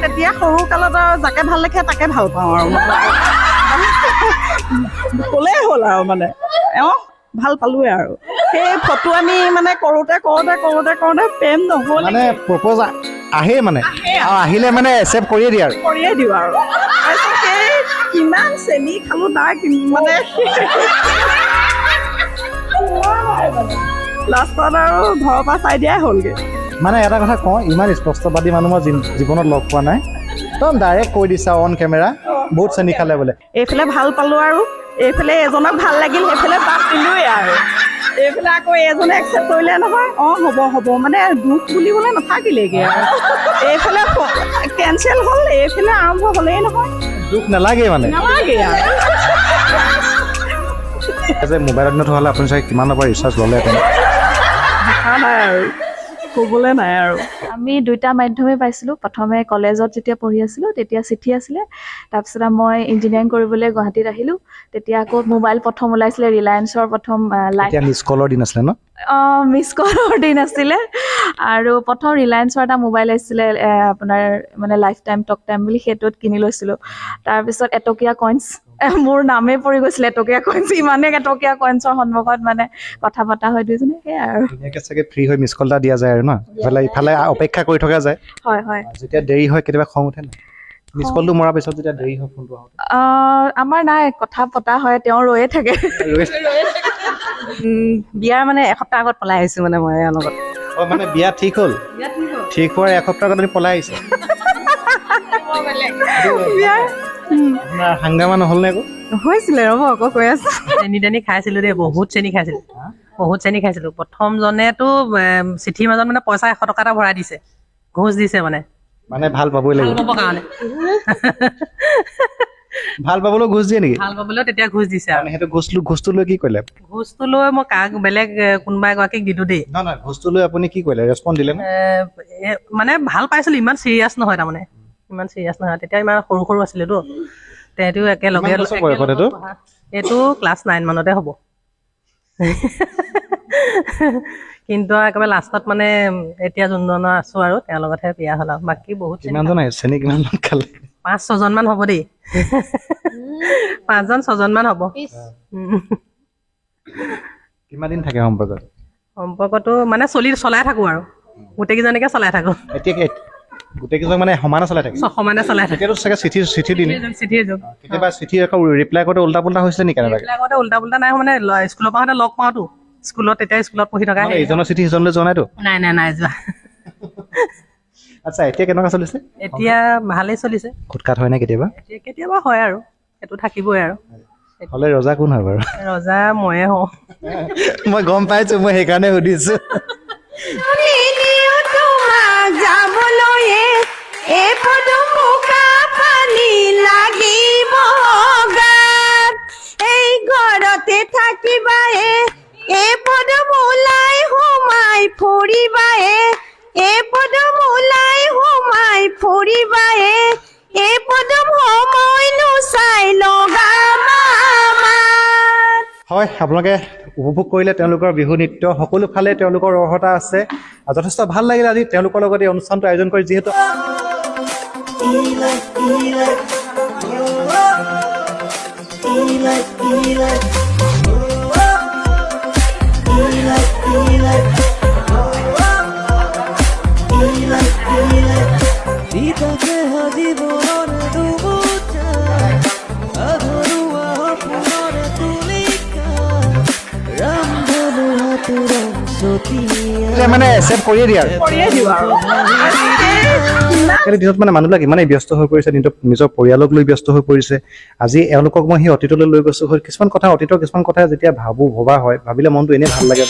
তেতিয়া সৰু কালত আৰু যাকে ভাল দেখে তাকে ভাল পাওঁ আৰু, ক'লেই হ'ল আৰু, মানে ভাল পালোৱে আৰু। সেই ফটো আমি মানে কৰোঁতে কৰোঁতে কৰোঁতে কৰোঁতে প্ৰেম নহ'ল। মানে প্ৰপ'জ আহেই মানে আৰু আহিলে মানে একচেপ্ট কৰিয়ে দিয়ে আৰু। কৰিয়ে দিওঁ আৰু। তাৰপিছত সেই কিমান চেনি খালো তাৰ মানে লাষ্টত আৰু ঘৰৰ পৰা চাই দিয়াই হ'লগে। মানে এটা কথা কওঁ, ইমান স্পষ্টবাদী মানুহ মই জীৱনত লগ পোৱা নাই। একদম ডাইৰেক্ট কৈ দিছা অন কেমেৰা, বহুত চেনি খালে বোলে। এইফালে ভাল পালো আৰু এইফালে এজনক ভাল লাগিল, সেইফালে বাদ দিলোৱেই আৰু। এইফালে আকৌ এজনে একচেপ্ট কৰিলে নহয়, হ'ব হ'ব, মানে দুখ বুলিবলৈ নাথাকিলেগৈ আৰু। এইফালে কেঞ্চেল হ'ল, এইফালে আৰম্ভ হ'লেই নহয়। দুখ নালাগেই মানে। নালাগে আৰু। যে মোবাইলৰ দিনত হ'লে আপুনি চাগে কিমানৰ পৰা ৰিচাৰ্জ ল'লেহেঁতেন? ভাষা নাই আৰু, ক'বলৈ নাই আৰু। আমি দুইটা মাধ্যমেই পাইছিলোঁ। প্ৰথমে কলেজত যেতিয়া পঢ়ি আছিলোঁ তেতিয়া চিঠি আছিলে। তাৰপিছত মই ইঞ্জিনিয়াৰিং কৰিবলৈ গুৱাহাটীত আহিলোঁ, তেতিয়া আকৌ মোবাইল প্ৰথম ওলাইছিলে, ৰিলায়েন্সৰ প্ৰথম লাইফ। তেতিয়া মিছ কলৰ দিন আছিলে ন? অঁ, মিছ কলৰ দিন আছিলে। আৰু প্ৰথম ৰিলায়েন্সৰ এটা মোবাইল আহিছিলে, আপোনাৰ মানে লাইফ টাইম টক টাইম বুলি, সেইটোত কিনি লৈছিলোঁ। তাৰপিছত এটকীয়া কইনছ, মোৰ নামেই পৰি গৈছিলে এটকীয়া কইনছ, ইমানেই এটকীয়া কইনছৰ সন্মুখত মানে কথা পতা হয় দুইজনে, সেয়াই আৰু। ধুনীয়াকৈ চাগে ফ্ৰী হৈ মিছ কল এটা দিয়া যায় আৰু ন, ইফালে ইফালে অপেক্ষা কৰি থকা যায়। হয় হয়। যেতিয়া দেৰি হয় কেতিয়াবা খং উঠে নাই, মিছ কলটো মৰাৰ পিছত যেতিয়া দেৰি হয় ফোনটো আহোঁতে? আমাৰ নাই, কথা পতা হয়, তেওঁ ৰৈয়ে থাকে। বিয়াৰ মানে এসপ্তাহ আগত পলাই আহিছো মানে মই এওঁৰ লগত। অঁ, মানে বিয়া ঠিক হ'ল, ঠিক হোৱাৰ এসপ্তাহ আগত আপুনি পলাই আহিছে? আপোনাৰ হাংগামা নহ'ল নে একো? হৈছিলে, ৰ'ব আকৌ কৈ আছো। চেনি তেনি খাইছিলো দেই, বহুত চেনি খাইছিলো, বহুত চেনি খাইছিলো। প্ৰথমজনেতো চিঠিৰ মাজত মানে পইচা 100 টকা এটা ভৰাই দিছে, ঘোচ দিছে মানে। মানে ভাল পাবই লাগিব। ভাল পাবৰ কাৰণে। ভাল পাবলৈও ঘোচ দিয়ে নেকি? ভাল পাবলৈও তেতিয়া ঘোচ দিছে আৰু। মানে সেইটো ঘোচটো লৈ কি কৰিলে? ঘোচটো লৈ মই কাক বেলেগ কোনোবা এগৰাকীক দিলো দেই। নহয় নহয়, ঘোচটো লৈ আপুনি কি কৰিলে, ৰেচপন্স দিলে নে? মানে ভাল পাইছিলো, ইমান চিৰিয়াছ নহয়, তাৰমানে ইমান চিৰিয়াছ নহয় তেতিয়া, ইমান সৰু সৰু আছিলেতো। তেহেঁতিও একেলগে কিমান বছৰ বয়সত এইটো? এইটো ক্লাছ 9 মানতে হ'ব। কিন্তু একেবাৰে লাষ্টত মানে এতিয়া যোনজনৰ আছো আৰু তেওঁৰ লগতহে বিয়া হ'ল আৰু। বাকী বহুত চেনি কিমানজন আহিছে? চেনি কিমানজন খালে? 5-6 মান হ'ব দেই, 5জন 6জন মান হ'ব। কিমান দিন থাকে সম্পৰ্কত? সম্পৰ্কটো মানে চলাই থাকো আৰু, গোটেইকেইজনকে চলাই থাকো। এতিয়া গোটেইকেইজন মানে সমানে চলাই থাকে? সমানে চলাই থাকে। তেতিয়াতো চাগে চিঠি দিন। চিঠিৰ যুগ। কেতিয়াবা চিঠি আকৌ ৰিপ্লাই কৰোঁতে উল্টা পুল্টা হৈছিলে নেকি কেনেবাকে? ৰিপ্লাই কৰোঁতে উল্টা পুল্টা নাই, মানে স্কুলৰ পৰা আহোঁতে লগ পাওঁতো, স্কুলত তেতিয়া স্কুলত পঢ়ি থকা। মানে ইজনৰ চিঠি সিজনলৈ যোৱা নাইতো? নাই নাই নাই যোৱা। আচ্ছা, এতিয়া কেনেকুৱা চলিছে? এতিয়া ভালেই চলিছে। খুটখাট হয় নে কেতিয়াবা? এতিয়া কেতিয়াবা হয় আৰু, সেইটো থাকিবই আৰু। হ'লে ৰজা কোন হয় বাৰু? ৰজা ময়ে হওঁ। মই গম পাইছো, মই সেইকাৰণে সুধিছো। এই ঘৰতে থাকিবা এ পদুম ওলাই সোমাই ফুৰিবা এ পদুম ওলাই সোমাই ফুৰিবা এ পদুম সময় নুচাই লগাবা মাত। হয়, আপোনালোকে উপভোগ কৰিলে তেওঁলোকৰ বিহু নৃত্য, সকলো ফালে তেওঁলোকৰ অৰ্হতা আছে। আৰু যথেষ্ট ভাল লাগিলে আজি তেওঁলোকৰ লগত এই অনুষ্ঠানটো আয়োজন কৰি, যিহেতু মানে একচেপ্ট কৰিয়ে দিয়ে আৰু। কৰিয়ে দিওঁ আৰু। আজিকালি দিনত মানে মানুহবিলাক ইমানেই ব্যস্ত হৈ পৰিছে, নিজৰ পৰিয়ালক লৈ ব্যস্ত হৈ পৰিছে। আজি এওঁলোকক মই সেই অতীতলৈ লৈ গৈছোঁ। কিছুমান কথা, অতীতৰ কিছুমান কথা যেতিয়া ভবা হয়, ভাবিলে মনটো এনেই ভাল লাগে।